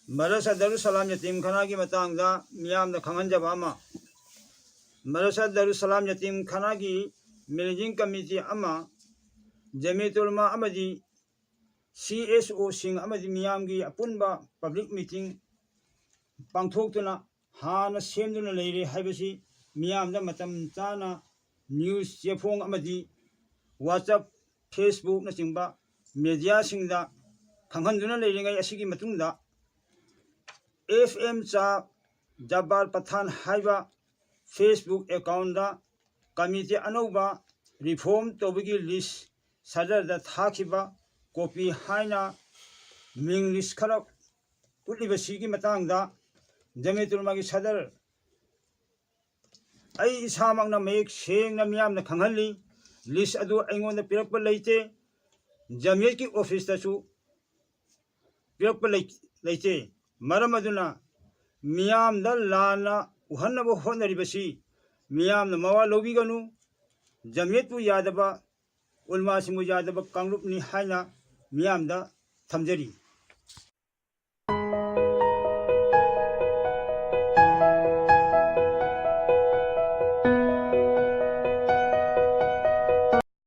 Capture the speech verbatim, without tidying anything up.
Merge ꯗꯔꯨꯁ ꯁꯂꯥꯝ ꯌꯇꯤꯝ ꯈꯥꯅꯥꯒꯤ ꯃꯇꯥꯡꯗ ꯃꯤꯌꯥꯝꯗ ꯈꯪꯍꯟꯖꯕ ꯑꯃ꯫ ꯃꯔꯁ ꯗꯔꯨꯁ ꯁꯂꯥꯝ ꯌꯇꯤꯝ ꯈꯥꯅꯥꯒꯤ ꯃꯦꯅꯦꯖꯤꯡ ꯀꯃꯤꯇꯤ ꯑꯃ, ꯖꯃꯤꯌꯇꯨꯜ ꯎꯂꯃꯥ ꯑꯃꯗꯤ ꯁꯤ ꯑꯦꯁ ꯑꯣꯁꯤꯡ ꯑꯃꯗꯤ ꯃꯤꯌꯥꯝꯒꯤ ꯑꯄꯨꯟꯕ ꯄꯕ꯭ꯂꯤꯛ ꯃꯤꯇꯤꯡ ꯄꯥꯡꯊꯣꯛꯇꯨꯅ ꯍꯥꯟꯅ ꯁꯦꯝꯗꯨꯅ ꯂꯩꯔꯦ ꯍꯥꯏꯕꯁꯤ ꯃꯤꯌꯥꯝꯗ ꯃꯇꯝ ꯆꯥꯅ ꯅ꯭ꯌꯨꯁ ꯆꯦꯐꯣꯡ ꯑꯃꯗꯤ WhatsApp, Facebook ꯅꯆꯤꯡꯕ ꯃꯦꯗꯤꯌꯥꯁꯤꯡꯗ ꯈꯪꯍꯟꯗꯨꯅ ꯂꯩꯔꯤꯉꯩ ꯑꯁꯤꯒꯤ ꯃꯇꯨꯡꯗ ꯑꯦꯐ ꯑꯦꯝ ꯆꯥ ꯖꯕꯥꯔ ꯄꯊꯥꯟ ꯍꯥꯏꯕ Facebook account ꯗ ꯀꯃꯤꯇꯤ ꯑꯅꯧꯕ ꯔꯤꯐꯣꯔꯝ ꯇꯧꯕꯒꯤ ꯂꯤꯁ ꯁꯗꯔꯗ ꯊꯥꯈꯤꯕ ꯀꯣꯄꯤ ꯍꯥꯏꯅ ꯃꯤꯡ ꯂꯤꯁ ꯈꯔ ꯎꯠꯂꯤꯕꯁꯤꯒꯤ ꯃꯇꯥꯡꯗ ꯖꯃꯤꯌꯇꯨꯜ ꯎꯂꯃꯥꯒꯤ ꯁꯗꯔ ꯑꯩ ꯏꯁꯥꯃꯛꯅ ꯃꯌꯦꯛ ꯁꯦꯡꯅ ꯃꯤꯌꯥꯝꯅ ꯈꯪꯍꯜꯂꯤ꯫ ꯂꯤꯁ ꯑꯗꯨ ꯑꯩꯉꯣꯟꯗ ꯄꯤꯔꯛꯄ ꯂꯩꯇꯦ, ꯖꯃꯤꯌꯠꯀꯤ ꯑꯣꯐꯤꯁꯇꯁꯨ ꯄꯤꯔꯛꯄ ꯂꯩ-, ꯂꯩꯇꯦ꯫ ꯃꯔꯝ ꯑꯗꯨꯅ ꯃꯤꯌꯥꯝꯗ ꯂꯥꯟꯅ ꯎꯍꯟꯅꯕ ꯍꯣꯠꯅꯔꯤꯕꯁꯤ ꯃꯤꯌꯥꯝꯅ ꯃꯋꯥ ꯂꯧꯕꯤꯒꯅꯨ꯫ ꯖꯃꯤꯌꯠꯄꯨ ꯌꯥꯗꯕ, ꯎꯂꯃꯥꯁꯤꯡꯕꯨ ꯌꯥꯗꯕ ꯀꯥꯡꯂꯨꯞꯅꯤ ꯍꯥꯏꯅ ꯃꯤꯌꯥꯝꯗ ꯊꯝꯖꯔꯤ꯫